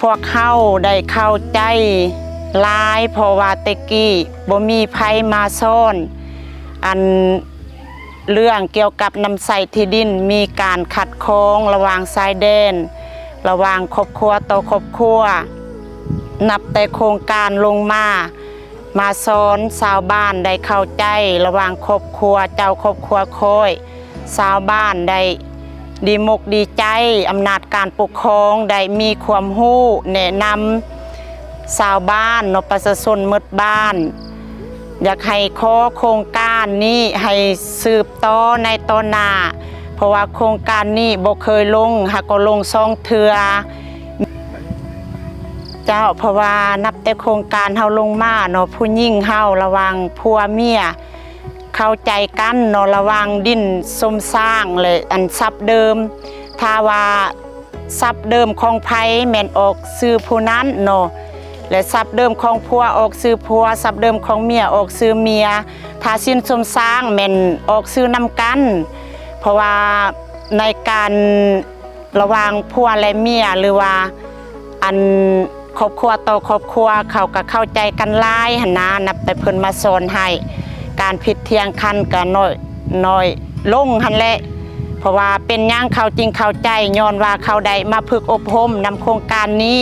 ພວກເຮົາໄດ້ເຂົ້າໃຈຫຼາຍ ເພາະວ່າແຕ່ກີ້ບໍ່ມີໃຜມາສອນ ອັນ ເລື່ອງກ່ຽວກັບນຳໃຊ້ທີ່ດິນ ມີການຂັດຂ້ອງລະຫວ່າງຊາຍແດນ ລະຫວ່າງຄອບຄົວຕໍ່ຄອບຄົວ. ນັບແຕ່ໂຄງການລົງມາ ມາສອນຊາວບ້ານໄດ້ເຂົ້າໃຈ ລະຫວ່າງຄອບຄົວເຈົ້າຄອບຄົວຂ້ອຍ ຊາວບ້ານໄດ້ດີມົກດີໃຈ ອຳນາດການປົກຄອງໄດ້ມີຄວາມຮູ້ແນະນຳຊາວບ້ານເນາະ ປະຊາຊົນໝົດບ້ານ. ຢາກໃຫ້ຂໍໂຄງການນີ້ໃຫ້ສືບຕໍ່ໃນຕໍ່ໜ້າ ເພາະວ່າໂຄງການນີ້ບໍ່ເຄີຍລົງ ຫາກໍລົງສອງເທື່ອ. ເຈົ້າ ເພາະວ່ານັບແຕ່ໂຄງການເຮົາລົງມາເນາະ ຜູ້ຍິງເຮົາລະຫວ່າງຜົວເມຍເຂົ້າໃຈກັນເນາະ ລະຫວ່າງດິນສົມສ້າງ ແລະ ອັນຊັບເດີມ ຖ້າວ່າຊັບເດີມຂອງໃຜແມ່ນອອກຊື່ຜູ້ນັ້ນເນາະ ແລະ ຊັບເດີມຂອງຜົວອອກຊື່ຜົວ ຊັບເດີມຂອງເມຍອອກຊື່ເມຍ ຖ້າສິນສົມສ້າງແມ່ນອອກຊື່ນຳກັນ ເພາະວ່າໃນການ ລະຫວ່າງຜົວ ແລະ ເມຍ ຫຼືວ່າ ອັນ ຄອບຄົວຕໍ່ຄອບຄົວ ເຂົາກໍເຂົ້າໃຈກັນຫຼາຍຫັ້ນນາ ນັບແຕ່ເພິ່ນມາສອນໃຫ້ ການຜິດຖຽງກັນກໍນ້ອຍ ນ້ອຍລົງຫັ້ນແຫຼະ ເພາະວ່າເປັນຫຍັງເຂົາຈຶ່ງເຂົ້າໃຈ ຍ້ອນວ່າເຂົາໄດ້ມາຝຶກອົບຮົມນຳໂຄງການນີ້